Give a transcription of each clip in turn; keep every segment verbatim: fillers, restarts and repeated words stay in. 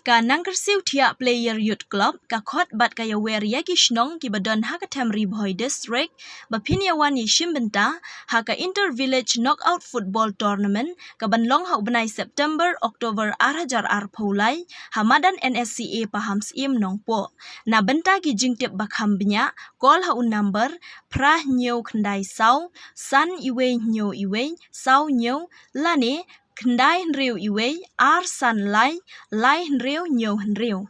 Ka Nangkyrsiew Thiah Player Youth Club ka khot bad ka ïawer ïa ki shnong kiba don ha ka them Ri Bhoi District ba phin ïa wan ïa shim bynta ha ka Inter Village Knockout Football Tournament kaban long ha u bnai September October ar hajar arphew lai ha madan N S C A Pahamsyiem Nongpoh. Na bynta ki jingtip ba kham bniah, call ha u number phra hynñiew khyndai saw san iwei hynñiew iwei saw hynñiew lane khyndai hynriew iwei ar san lai lai hynriew hynñiew hynriew.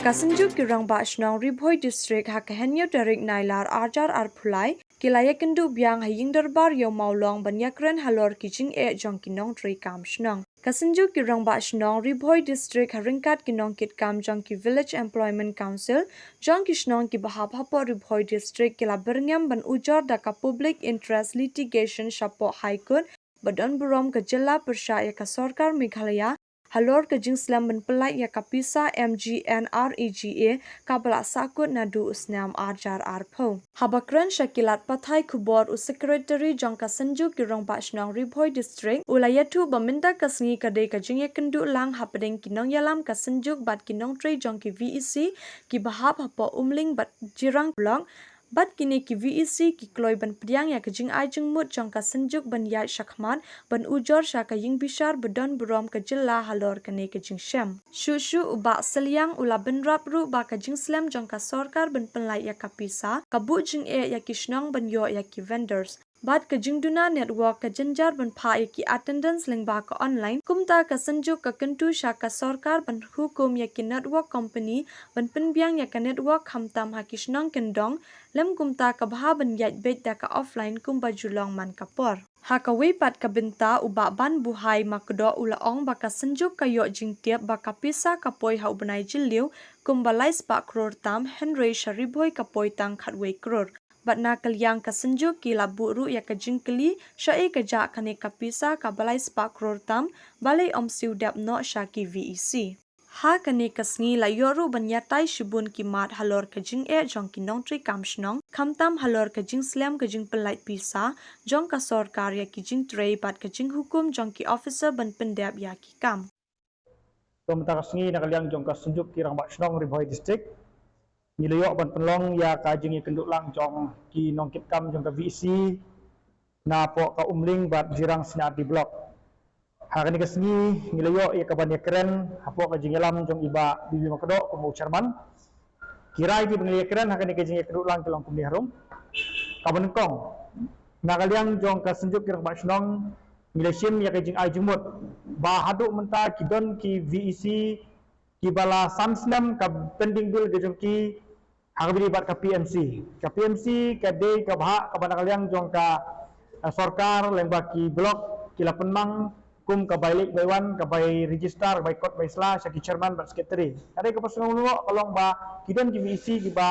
Ka Synjuk ki Rangbah Shnong Ri Bhoi District ha ka hynñiew tarik Nailar ar hajar arphew lai ki la ïakynduh biang ha ïing dorbar Ïew Mawlong ban ïakren halor ki jingeh jong ki nongtrei kam shnong. Ka Synjuk ki Rangbah Shnong Ri Bhoi District ha ryngkat ki nongkitkam jong ki Village Employment Council jong ki shnong kiba hap hapoh Ri Bhoi District ki la byrngem ban ujor da ka Public Interest Litigation shapoh High Court ba don burom ka jylla pyrshah ïa ka sorkar Meghalaya halor ka jingslem ban pyllait ïa ka pisa M G N R E G A kaba la sahkut naduh u snem ar hajar arphew. Haba kren sha ki lad pathai khubor, u Secretary jong ka Synjuk ki Rangbah Shnong Ri Bhoi District u la ïathuh ba mynta ka sngi ka dei ka jingïakynduh lang hapdeng ki nongïalam ka Synjuk bad ki nongtrei jong ki V E C kiba hap hapoh Umling bad Jirang Block. Bad kine ki V E C ki kloi ban pdiang ïa ka jingai jingmut jong ka Synjuk ban ïaid shakhmat ban ujor sha ka ïingbishar ba don burom ka jylla halor kane ka jingshem. Shuh shuh u Bah Sylliang u la bynrap ruh ba ka jingslem jong ka sorkar ban pynlait ïa ka pisa ka buh jingeh ïa ki shnong ban ïoh ïa ki vendors. Bad ka jingduna network, ka jynjar ban phah ïa ki attendance lyngba ka online. Kumta ka Synjuk ka kyntu sha ka sorkar ban hukum ïa ki network company ban pynbiang ïa ka network khamtam ha ki shnong kyndong, lem kumta ka bha ban ïaid beit da ka offline kumba ju long man ka por. Ha kawei pat ka bynta, u Bah Banbuhai Makdoh u la ong ba ka Synjuk ka ïoh jingtip ba ka pisa ka poi ha u bnai Jylliew kumba lai spah klur tam, hynrei sha Ri Bhoi ka poi tang khatwei klur. Bad na ka liang ka Synjuk ki la buh ruh ïa ka jingkylli shaei ka jah kane ka pisa kaba lai spah klur tam, balei ym siew dep noh sha ki V E C. Ha kane ka sngi la ïoh ruh ban ïatai shibun ki mat halor ka jingeh jong ki nongtrei kam shnong, khamtam halor ka jingslem ka jingpynlait pisa jong ka sorkar ïa ki jingtrei bad ka jinghukum jong ki officer ban pyndep ïa ki kam. To mynta ka sngi na ka liang jong ka Synjuk ki Rangbah Shnong Ri Bhoi District, ngi la ïoh ban pynlong ïa ka jingïakynduh lang jong ki nongkitkam jong ka V E C napoh ka Umling bad Jirang C R D Block. Ha kane ka sngi ngi la ïoh ïa ka ban ïakren hapoh ka jingïalam jong i Bah B B Makdoh kum u chairman. Ki rai kiba ngi la ïakren ha kane ka jingïakynduh lang ki long kumne harum. Kaba nyngkong, na ka liang jong ka Synjuk ki Rangbah Shnong ngi la shim ïa ka jingai jingmut ba haduh mynta ki don ki V E C kiba la san snem ka pending bill ka jong ki ha kaba ïadei bad ka P M C. Ka P M C ka dei ka bhah kaba na ka liang jong ka, eh, sorkar lyngba ki block ki la pynmang kum ka bai leit bai wan, ka bai register, ka bai kot bai sla sha ki chairman bad secretary. Ka dei kaba sngewlyngngoh ka long ba ki don ki V E C kiba,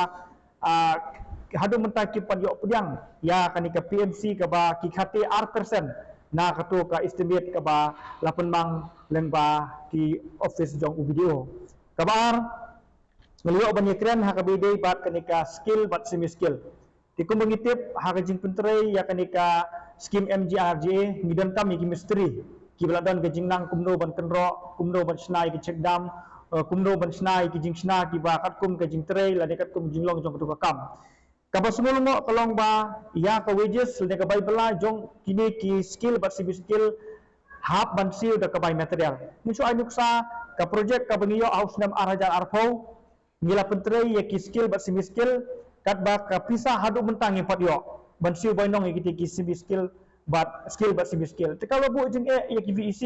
ah, haduh mynta kim pat ïoh pdiang ïa kane ka P M C kaba ki khate ar percent na kato ka estimate kaba la pynmang lyngba ki office jong u B D O. Kaba ar, ngi la ïoh ban ïakren ha kaba ïadei bad kane ka skill bad semi skill. Te kumba ngi tip ha ka jingpyntrei ïa kane ka scheme M G N R E G A, ngi donkam ïa ki mistri kiba la don ka jingnang kumno ban kynroh, kumno ban shna ïa ki check dam, eh, kumno ban shna ïa ki jingshna kiba katkum ka jingtrei lane katkum jinglong jong kato ka kam. Kaba sngewlyngngoh ka long ba ïa ka wages lane ka bai bylla jong kine ki skill bad semi skill hap ban siew da ka bai material. Ngi shu ai nuksa ka project kaba ngi ïoh ha u snem ar hajar arphew, ngi la pyntrei ïa ki skill bad semi skill, katba ka pisa haduh mynta ngim pat ïoh ban siew bainong ïa kite ki semi skill bad skill bad semi skill. Te ka la buh jingeh ïa ki V E C.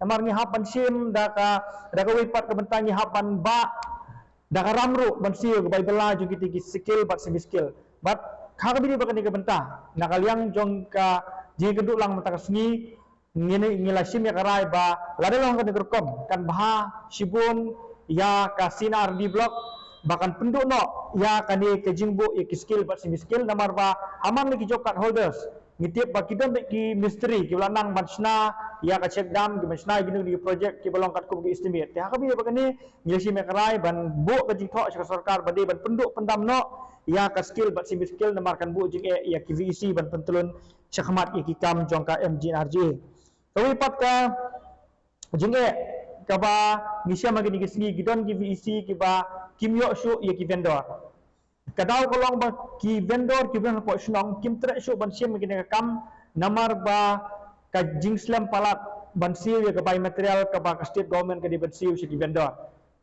Namar ngi hap ban shim da ka, da kawei pat ka bynta ngi hap ban bah da ka ram ruh ban siew ka bai bylla jong kite ki skill bad semi skill. Bad ha kaba ïadei bad kane ka bynta, na ka liang jong ka jingïakynduh lang mynta ka sngi, ngi, ngi la shim ïa ka rai ba lada long kane ka rukom kan bha shibun ïa ka C R D Block ba kan pynduh noh ïa kane ka jingbuh ïa ki skill bad semi skill, namar ba ha man la ki job card holders ngi tip ba ki don beit ki mistri kiba la nang ban shna ïa ka check dam, kiba shna ïa kino kino ki project kiba long katkum ki estimate. Te ha kaba ïadei bad kane ngi la shim ïa ka rai ban buh ka jingthoh sha ka sorkar ba dei ban pynduh pyndam noh ïa ka skill bad semi skill, namar kan buh jingeh ïa ki V E C ban pyntlun shakhmat ïa ki kam jong ka M G N R G A. Kawei pat ka jingeh kaba ngi shem ha kine ki sngi, ki don ki V E C kiba kim ïoh shuh ïa ki vendor. Ka daw ka long ba ki vendor kiba don hapoh shnong kim treh shuh ban shim ïa kine ki kam namar ba ka jingslem palat ban siew ïa ka bai material kaba ka state government ka dei ban siew sha ki vendor.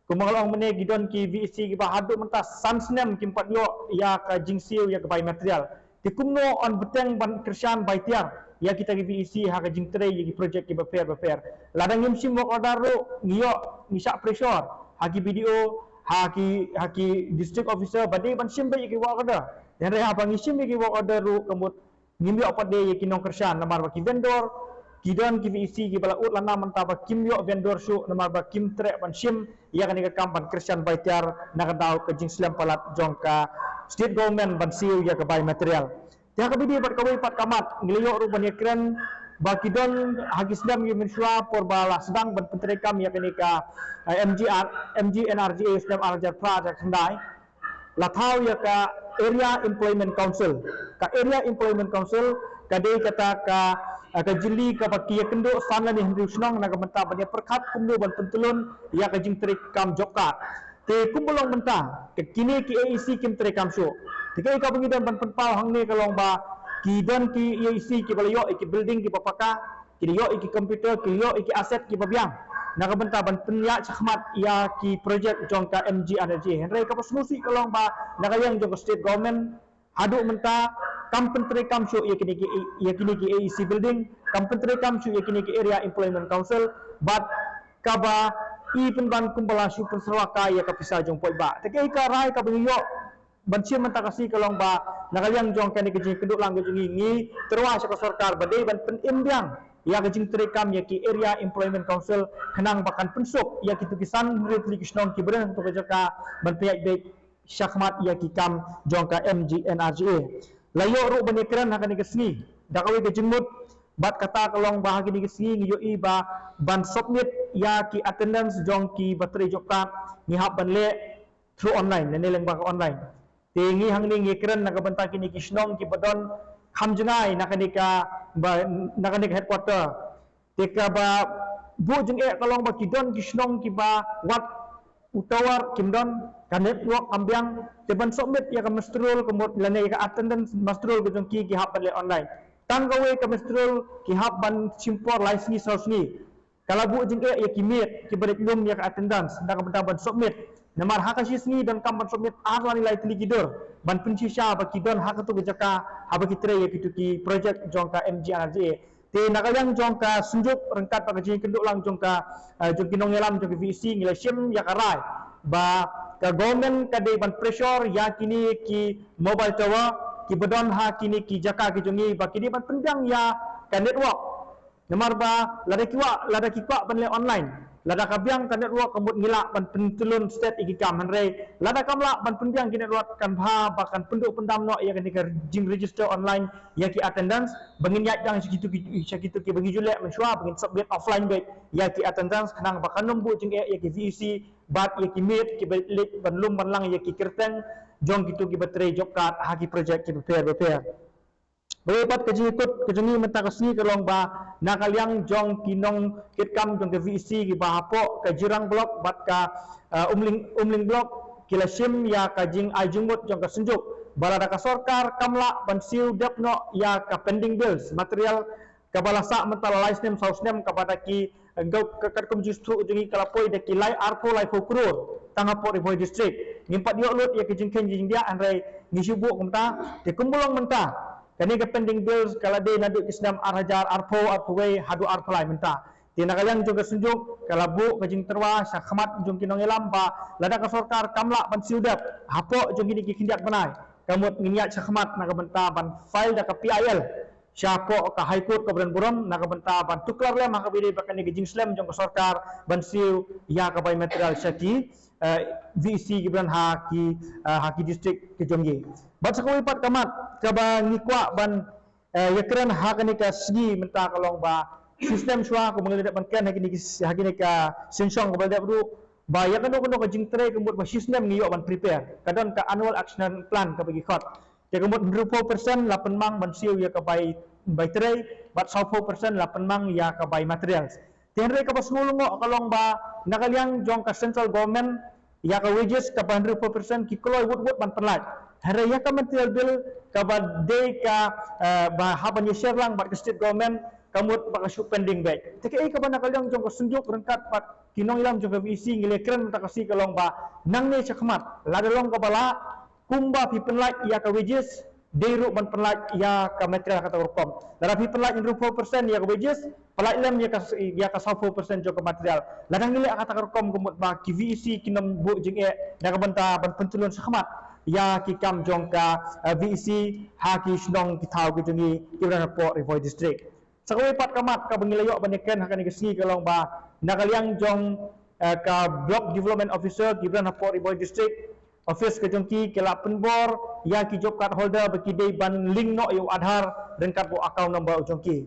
Kumba ka long mynne ki don ki V E C kiba haduh mynta san snem kim pat ïoh ïa ka jingsiew ïa ka bai material. Te kumno yn bteng ban kyrshan bai tiar ïa kita ki V E C ha ka jingtrei ïa ki project kiba pher ba pher. Lada ngim shim work order ruh ngi ïoh, ngi shah pressure ha ki B D O, ha ki, ha ki district officer ba dei ban shim beit ïa ki work order. Hynrei haba ngi shim ïa ki work order ruh ka mut ngim ïoh pat de ïa ki nongkyrshan namar ba ki vendor ki don ki V E C kiba la ud lano mynta ba kim ïoh vendor shuh namar ba kim treh ban shim ïa kane ka kam ban kyrshan bai tiar na ka daw ka jingslem palat jong ka state government ban siew ïa ka bai material. Te ha kaba ïadei bad kawei pat ka mat ngi la ïoh ruh ban ïakren ba ki don ha ki snem ïa mynshuwa por ba la sdang ban pyntreikam ïa kane ka, eh, M G R, M G N R G A snem ar hajar phra hajar khyndai, la thaw ïa ka Area Employment Council. Ka Area Employment Council ka dei kata ka, eh, ka jylli kaba ki ïakynduh san lane hynriew shnong na ka bynta ban ïapyrkhat kumno ban pyntlun ïa ka jingtreikam job card. Te kumba long mynta ka kine ki A E C kim treikam shuh. Te kaei kaba ngi don ban pynpaw hangne ka long ba ki don ki A E C kiba la ïoh ïa ki building kiba paka, ki la ïoh ïa ki computer, ki la ïoh ïa ki asset kiba biang na ka bynta ban pynïaid shakhmat ïa ki project jong ka M G N R G A. Hynrei kaba sngewsih ka long ba na ka liang jong ka state government haduh mynta kam pyntreikam shuh ïa kine ki, ïa kine ki A E C building, kam pyntreikam shuh ïa kine ki Area Employment Council, bad kaba i pynban kumba la shu pynsyrwa kai ïa ka pisa jong paidbah. Te kaei ka rai kaba ngi ïoh ban shim mynta ka sngi ka long ba na ka liang jong kane ka jingïakynduh lang ka jong ngi, ngi tyrwa sha ka sorkar ba dei ban pynim biang ïa ka jingtreikam ïa ki Area Employment Council khnang ba kan pynsuk ïa kitu ki san hynriew tylli ki shnong kiba don ha katu ka jaka ban pynïaid beit shakhmat ïa ki kam jong ka M G N R G A. La ïoh ruh ban ïakren ha kane ka sngi da kawei ka jingmut, bad kata ka long ba ha kane ka sngi ngi ïohi ba ban submit ïa ki attendance jong kiba trei job card ngi hap ban leh through online, lane lyngba ka online. Te ngi hangne ngi kren na ka bynta kine ki shnong kiba don kham jngai na kane ka, ba, na kane ka headquarter. Te kaba buh jingeh ka long ba ki don ki shnong kiba wat u tower kim don, ka network kam biang, te ban submit ïa ka muster roll ka mut lane ïa ka attendance muster roll ka jong ki, ki hap ban leh online. Tang kawei ka muster roll ki hap ban shim por lai sngi saw sngi. Ka la buh jingeh ïa ki miet kiba leit lum ïa ka attendance na ka bynta ban submit. Namar ha ka shi sngi donkam ban submit ar lane lai tylli ki dur ban pynshisha ba ki don ha katu ka jaka haba ki trei ïa kitu ki project jong ka M G N R G A. Te na ka liang jong ka Synjuk ryngkat bad ka jingïakynduh lang jong ka, eh, jong ki nongïalam jong ka V E C ngi la shim ïa ka rai ba ka government ka dei ban pressure ïa kine ki mobile tower kiba don ha kine ki jaka ki jong ngi ba ki dei ban pynbiang ïa ka network. Namar ba lada ki kwah, lada ki kwah ban leh online, lada ka biang ka network ka mut ngi lah ban pyntlun stet ïa ki kam, hynrei lada kam lah ban pynbiang ki network kan bha ba kan pynduh pyndam noh ïa kane ka jingregister online ïa ki attendance, ba ngin ïaid biang sha kitu ki, sha kitu kiba ngi ju leh mynshuwa, ba ngin submit offline beit ïa ki attendance khnang ba kan ym buh jingeh ïa ki V E C bad ïa ki miet kiba leit ban lum ban lang ïa ki kyrteng jong kitu kiba trei job card ha ki project kiba pher ba pher. Balei pat ka jingkut ka jong ngi mynta ka sngi ka long ba na ka liang jong ki nongkitkam jong ka V E C kiba hapoh ka Jirang Block bad ka, eh, Umling, Umling Block ki la shim ïa ka jingai jingmut jong ka Synjuk ba lada ka sorkar kam lah ban siew dep noh ïa ka pending bills material kaba la sah mynta la lai snem saw snem kaba da ki, eh, ka, ka, katkum jingsngewthuh jong ngi ka la poi da ki lai arphew laiphew klur tang hapoh Ri Bhoi District. Ngim pat ïoh lut ïa ka jingkheiñ jingdiah, hynrei ngi shu buh kumta. Te kumba long mynta, kane ka pending bills ka la dei naduh ki snem ar hajar arphew, arphew wei haduh arphew lai mynta. Te na ka liang jong ka Synjuk ka la buh ka jingtyrwa shakhmat jong ki nongïalam ba lada ka sorkar kam lah ban siew dep hapoh jong kine ki khyndiat bnai, ka mut ngin ïaid shakhmat na ka bynta ban file da ka P I L shapoh ka High Court kaba don burom na ka bynta ban tuklar lem ha kaba ïadei bad kane ka jingslem jong ka sorkar ban siew ïa ka bai material sha ki, eh, V E C kiba don ha ki, eh, ha ki district ki jong ngi. Bad sa kawei pat ka mat kaba ngi kwah ban, eh, ïakren ha kane ka sngi mynta ka long ba shisnem shuwa kumba ngi la dep ban kren ha kine ki, ha kine ka sien shong kaba la dep ruh ba ïa kano kano ka jingtrei ka mut ba shisnem ngi ïoh ban prepare. Ka don ka annual action plan kaba ngi khot. Te ka mut hynriewphew percent la pynmang ban siew ïa ka bai bai trei, bad sawphew percent la pynmang ïa ka bai materials. Te hynrei kaba sngewlyngngoh ka long ba na ka liang jong ka central government, ïa ka wages kaba hynriewphew percent ki kloi wut wut ban pynlait. Hynrei ïa ka material bill kaba dei ka, eh, ba hap ban ïa share lang bad ka state government, ka mut ba ka shu pending beit. Te kaei kaba na ka liang jong ka synjuk ryngkat bad ki nongïalam jong ka V E C ngi la kren mynta ka sngi ka long ba nangne shakhmat, lada long kaba lah, kumba phi pynlait ïa ka wages, dei ruh ban pynlait ïa ka material ha kata ka rukom. Lada phi pynlait hynriewphew percent ïa ka wages, pynlait lem ïa ka, ïa ka sawphew percent jong ka material. Lada ngi leh ha kata ka rukom ka mut ba ki V E C kin ym buh jingeh na ka bynta ban pyntylun shakhmat ïa ki kam jong ka, eh, V E C ha ki shnong ki thaw ki jong ngi kiba don hapoh Ri Bhoi District. Sa kawei pat ka mat kaba ngi la ïoh ban ïakren ha kane ka sngi ka long ba na ka liang jong, eh, ka Block Development Officer kiba don hapoh Ri Bhoi District Office ka jong ki, ki la pynbor ïa ki job card holder ba ki dei ban link noh ïa u Aadhaar ryngkat bad u account number u jong ki.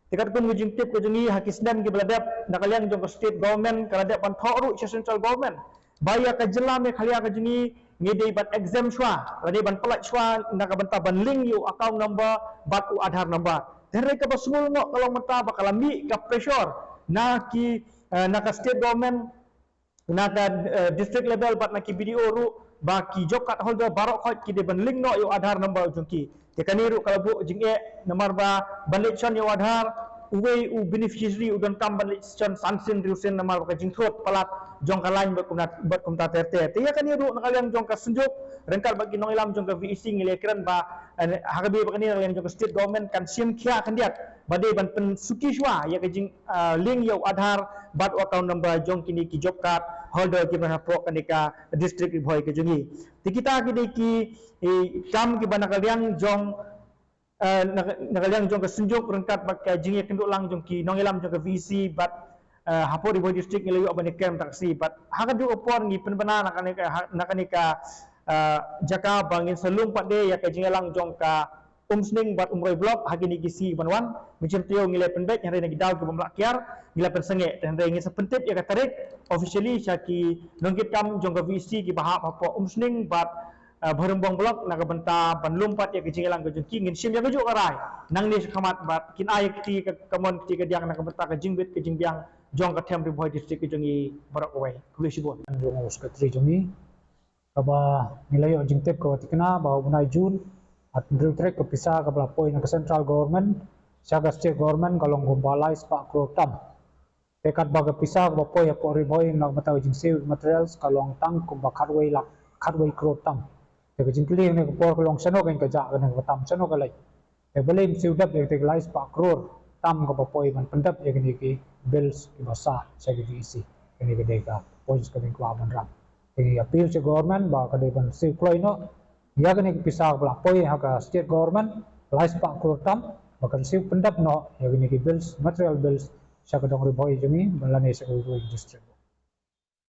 Te katkum ka jingtip ka jong ngi, ha ki snem kiba la dep, na ka liang jong ka state government ka la dep ban thoh ruh sha central government ba ïa ka jylla Meghalaya ka jong ngi, ngi dei ban exempt shuwa, la dei ban pynlait shuwa na ka bynta ban link ïa u account number bad u Aadhaar number. Te hynrei kaba sngewlyngngoh ka long mynta ba ka la mih ka pressure na ki, eh, na ka state government, na ka, eh, district level bad na ki B D O ruh, ba ki job card holder baroh khoit ki dei ban link noh ïa u Aadhaar number u jong ki. Te kane ruh ka la buh jingeh namar ba ban leit shon ïa u Aadhaar, uwei u beneficiary u donkam ban leit shon san sien hynriew sien namar ba ka jingthrud palat jong ka line bad kumta, bad kumta ter ter. Te ïa kane ruh na ka liang jong ka synjuk ryngkat bad ki nongïalam jong ka V E C ngi la kren ba, eh, ha kaba ïadei bad kane na ka liang jong ka state government kan shim khia khyndiat ba dei ban pynsuki shuwa ïa ka jing, eh, link ïa u Aadhaar bad u account number jong kine ki job card holder kiba don hapoh kane ka district Ri Bhoi ka jong ngi. Te kita ki dei ki, eh, kam kiba na ka liang jong, eh, na, na ka liang jong ka synjuk ryngkat bad ka jingïakynduh lang jong ki nongïalam jong ka V E C bad, eh, hapoh Ri Bhoi District ngi la ïoh ban ïakren mynta ka sngi bad ha kajuh ka por ngi pynbna na kane ka, ha, na kane ka, eh, jaka ba ngin sa lum pat de ïa ka jingïalang jong ka Umsning bad Umroi Block ha kine ki sngi ban wan. Mynshwa te ngi la pynbeit, hynrei na ki daw kiba ym lah kiar ngi la pynsangeh. Te hynrei ngin sa pyntip ïa ka tarik officially sha ki nongkitkam jong ka V E C kiba hap hapoh Umsning bad, eh, Bhoirymbong Block na ka bynta ban lum pat ïa ka jingïalang ka jong ki. Ngin shim ïa kajuh ka rai nangne shakhmat bad kin ai ïa ka kti ka mon kti kadiang na ka bynta ka jingbit ka jingbiang jong ka them Ri Bhoi District ka jong ngi baroh kawei. Khublei shibun. Jong u Secretary jong ngi, kaba ngi la ïoh jingtip kaba thikna ba u bnai June, ar hynriew tarik, ka pisa kaba la poi na ka central government sha ka state government ka long kumba lai spah klur tam. Te katba ka pisa kaba poi hapoh Ri Bhoi na ka bynta ka jingsiew materials ka long tang kumba khatwei lak, khatwei klur tam. Te ka jingkylli kane ka por ka long shano kane ka jah, kane ka tam shano ka leit. Te balei ym siew dep ïa kata ka lai spah klur tam kaba poi ban pyndep ïa kine ki bills kiba sah sha ki V E C. Kane ka dei ka points kaba ngi kwah ban rah. Te ngi appeal sha government ba ka dei ban siew kloi noh ïa kane ka pisa kaba la poi ha ka state government lai spah klur tam, ba kan siew pyndep noh ïa kine ki bills, material bills sha ka dong Ri Bhoi jong ngi lane sha ka Ri Bhoi district.